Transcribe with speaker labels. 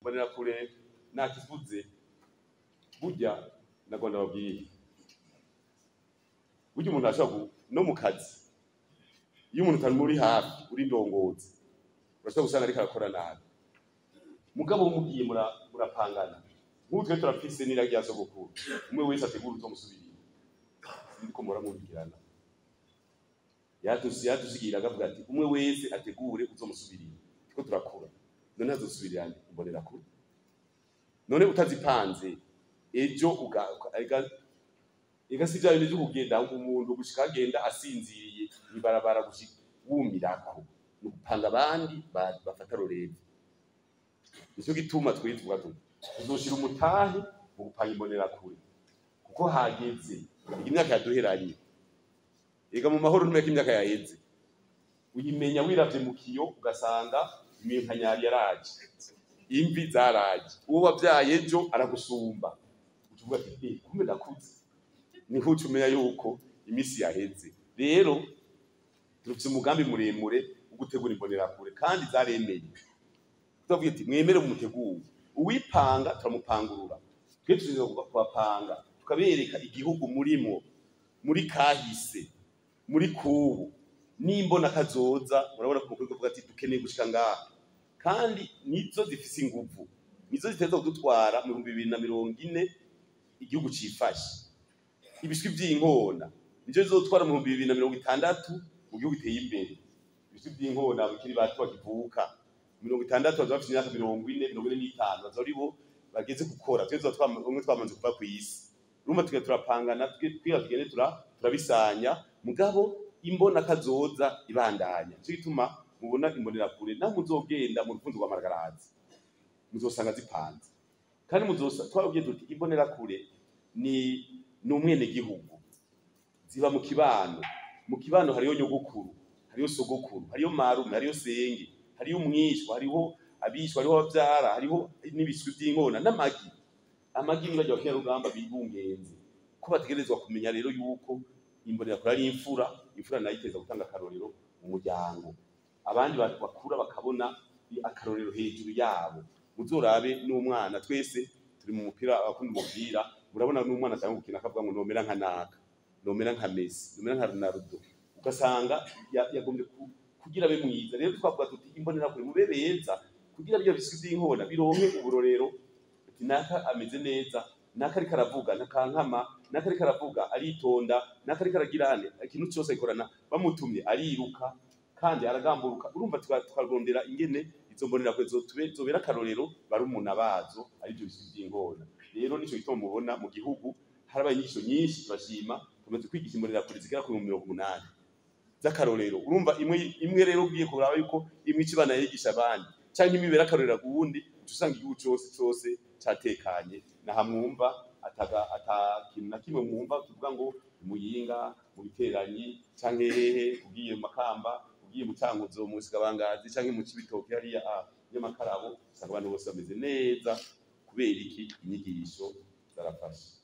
Speaker 1: Imbonerakure nakivuze, burya nagomba babwiye, burya umuntu ashobora no mu kazi, iyo umuntu utari muri hafi uri ndongozi, urashobora gusanga ariko arakora nabi, mugabo mugiye murapangana. Nk'ubu twe turafise n'iragi rya sogokuru, umwe wese ategura uzomusubirira, sinzi ko muramubigirana. Yadusigira akavuga ati umwe wese ategure uzomusubirira, turiko turakura, none azosubirira nde? Imbonerakure. None utazipanze ejo ega si vya bindi vyo kugenda umuntu gushika agenda asinziriye mw'ibarabara gushika wumirako, ni ugupanga abandi bafata relève. Nico gituma twe tuvuga tuti tuzoshira umutahe mu gupanga imbonerakure, kuko hageze imyaka yaduheranye. Ega mu mahoro ntumenya ko imyaka yaheze, uyimenya wiravye mu kiyo ugasanga iminkanyari yaraje, imvi zaraje, uwo wavyaye ejo aragusumba, ucuvuga ati eh, kumbe ndakuze. Niho uca umenya yuko imisi yaheze. Rero turafise umugambi muremure wo gutegura imbonerakure, kandi zaremeye. Tuvuga ati mwemere mumutegure, uwipanga turamupangurura. Twe tuziza kubapanga, tukabereka igihugu murimo, muri kahise, muri kubu n'imbona kazoza. Murabona ko umukuru avuga ati dukeneye gushika ngaha, kandi nizo zifise inguvu, nizo ziteza kudutwara mu 2040 igihugu cifashe. Ibiswi vy'inkona nizo zizotwara mu 2060 mu gihugu giteye imbere. Ibiswi vy'inkona abakiri bato bakivuka 60 bazoba bafise imyaka 40, 45, bazoba ari bo bageze gukora. Twe tuzoba bamwe twamaze kuva kw'isi. Urumva tugenda turapangana, twiga tugende turabisanya, mugabo imbona kazoza ibandanya. Nico gituma mubona imbonerakure, naho muzogenda mu rufunzo rwa Maragarazi muzosanga zipanze. Kandi muzosa twababwiye tuti imbonerakure ni umwenegihugu, ziba mu kibano. Mu kibano hariyo nyogokuru, hariyo sogokuru, hariyo marume, hariyo senge, hariyo umwishwa, hariho abishwa, hariho abavyara, hariho n'ibiswi vy'inkona n'amagi. Amagi ni barya bakenyarugamba bibungenze, ko bategerezwa kumenya rero yuko imbonerakure ari imfura. Imfura nayo iteza gutanga akarorero mu muryango, abandi bakura bakabona akarorero hejuru yabo. Muzorabe n'umwana, twese turi mu mupira, abakunda umupira, murabona n'umwana atanga gukina akavuga ngo nomera nka naka, nomera nka Messi, nomera nka Ronaldo, ugasanga yagombye kugira abe mwiza. Rero twavuga tuti imbonerakure mube beza, kugira byo biswi vy'inkona bironke uburorero, ati naka ameze neza, naka ariko aravuga ntakankama, naka ariko aravuga aritonda, naka ariko aragira ane ikintu cyose agikorana, bamutumye ariruka kandi aragamburuka. Urumva tukarondera ingene izo mbonerakure zobera akarorero barumuna bazo, arivyo biswi vy'inkona. Rero nico gituma mubona mu gihugu harabaye inyigisho nyinshi, turashima tumaze kwigisha imbonerakure zigera ku 80 z'akarorero. Urumva imwe imwe rero ugiye kuraba yuko imwe ikibana yigisha abandi, canke imwe ibera akarorero kuwundi, uca usanga igihugu cose cose catekanye. Naha mwumva ataga ata kintu na kimwe mwumva tuvuga ngo Muyinga mu biteranyi canke hehe, ugiye mu Makamba, ugiye mu Cankuzo, mu Sigabangazi canke mu Cibitoke hariya Nyamakarabo, usanga abantu bose bameze neza. Kubera iki? Inyigisho zarafashe.